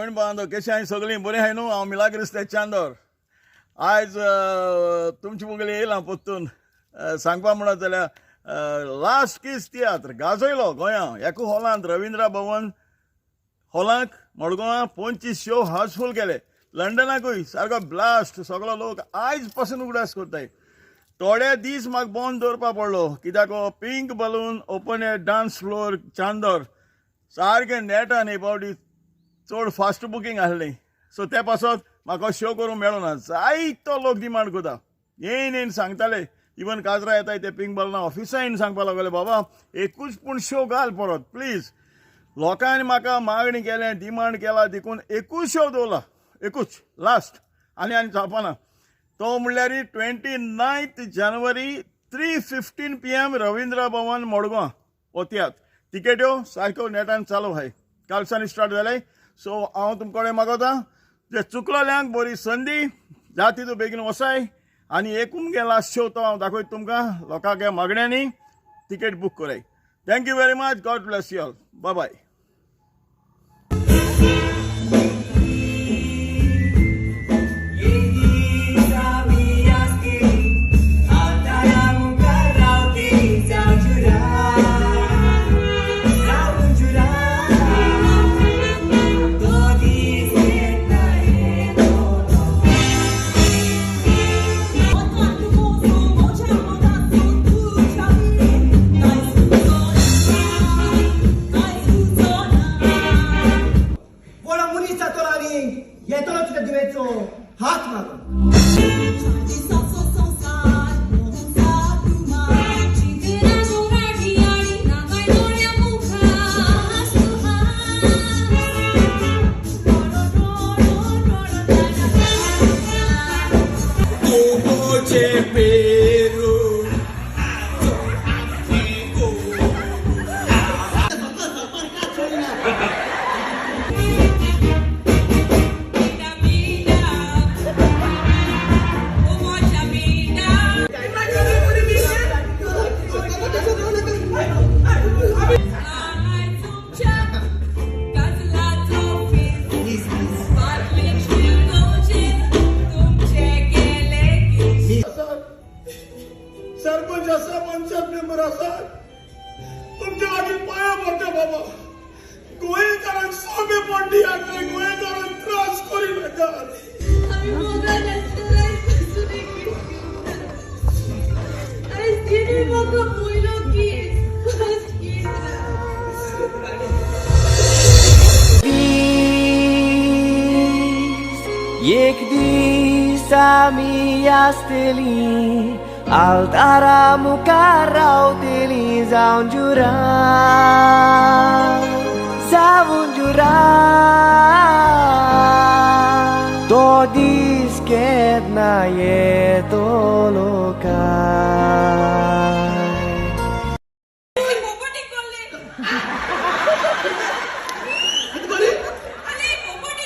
भयण भावांनो, कशें आहाय सगळीं? बरीं आहाय न्हू? हांव मिलाग्रीस ते चांदोर. आयज तुमचे मुगेले येयलां परतून सांगपा म्हणत जाल्यार लास्ट कीस तियात्र गाजयलो गोंया एकू हॉलांत, रविंद्र भवन हॉलाक मडगांवां 25 शो हाऊसफूल केले. लंडनाकूय सारको ब्लास्ट. सगळो लोक आयज पासून उगडास करताय. थोडे दीस म्हाका बंद दवरपा पडलो कित्याक Pink Balloon open air dance floor Chandor सारकें नेटान हे फावटी चड फास्ट बुकींग आसलें. सो ते पासत म्हाका शो करूंक मेळना. जायतो लोक डिमांड करता, येयन येयन सांगताले. इवन काजरा येताय ते पिंक बलूना ऑफिसा येवन सांगपा लागले, बाबा एकूच पूण शो घाल परत प्लीज. लोकांनी म्हाका मागणी केलें, डिमांड केला, देखून एकूच शो दवरला, एकूच लास्ट. आनी आनी जावपाना. तो म्हणल्यार 29 January 3:15 PM Ravindra Bhavan Madgaon हो तियात्र. तिकेट्यो सारक्यो नेटान चालू आहाय, कालच्यान स्टार्ट जाले. सो हांव तुमचे कडेन मागोता, जे चुकलोल्यांक बरी संदी जाती तूं बेगीन वसाय आनी एकूण गे लास्ट शो तो हांव दाखयता तुमकां. लोकांक मागण्यांनी तिकेट बूक कराय. Thank you very much. God bless you all. Bye bye. व्हडा मनीस जातलो आनी येतलो तुज्या दिवेचो हात मागून. सरपंच आसा, पंचायत मेंबर आसा, तुमच्या लागीं पांया पडटा बाबा. गोंयकारांक सामेपण दियात, गोंयकारांक त्रास करी नाकात. आमी मोगान आसतना आयज एक किस दिवना. आयज तिणें म्हाका पयलो किस, फर्स्ट किस. दीस एक दीस आमी आसतली, आल्तारा मुखार रावतली, जावन जुरा, जावन जुरा. तो दीस केन्ना येतलो काय? पोपटी করলে আরে পোপটি.